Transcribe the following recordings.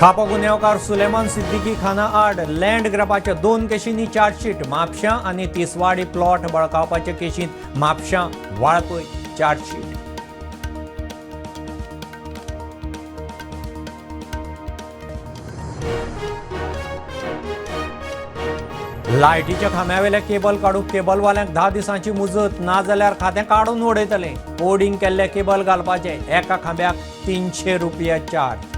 खापो गुन्यांवकार सुलेमान सिद्दीकी खाना आड लँड ग्रॅबाच्या 2 केशींनी चार्जशीट. म्हापशां आनी तिसवाडी प्लॉट बळकावपाच्या केशींत म्हापशां वाळपय चार्जशीट. लायटीच्या खांब्यावेले केबल काडूंक केबलवाल्यांक 10 दिसांची मुजत, नाजाल्यार खातें काडून उडयतले. कोडिंग केल्ले केबल घालपाचे, एका खांब्याक 300 रुपया चार्ज.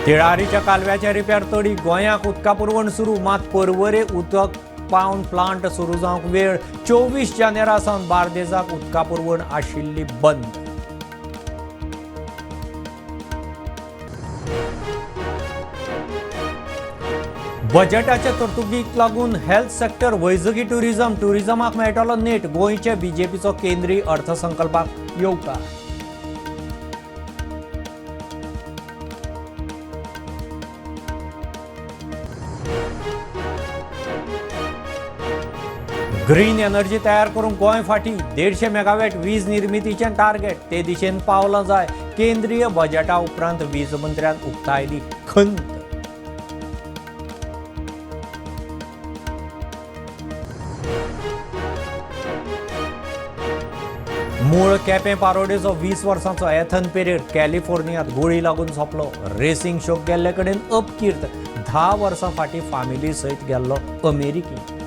तिळारीच्या कालव्याच्या रिपेर तडी गोंयाक उदका पुरवण सुरू, मात परवरे उदक पावन प्लांट सुरू जावंक वेळ. 24 जानेरा सावन बार्देजाक उदका पुरवण आशिल्ली बंद. बजेटाच्या तरतुदीक लागून हेल्थ सेक्टर, वैजकी, टुरिझम, टुरिझमाक मेळटलो नेट. गोंयचे बीजेपीचो केंद्रीय अर्थसंकल्पाक येवकार. ग्रीन एनर्जी तयार करूंक गोंय फाटी. 150 मेगावॅट वीज निर्मितीचें टार्गेट, ते दिशेन पावलां जाय. केंद्रीय बजेटा उपरांत वीज मंत्र्यान उक्तायली खंत. मूळ केपें पारोडेचो 20 वर्सांचो एथन पेरेर कॅलिफोर्नियांत गुळी लागून सोंपलो. रेसिंग शोक गेल्ले कडेन अपकीर्त. 10 वर्सां फाटीं फामिली सयत गेल्लो अमेरिकेंत.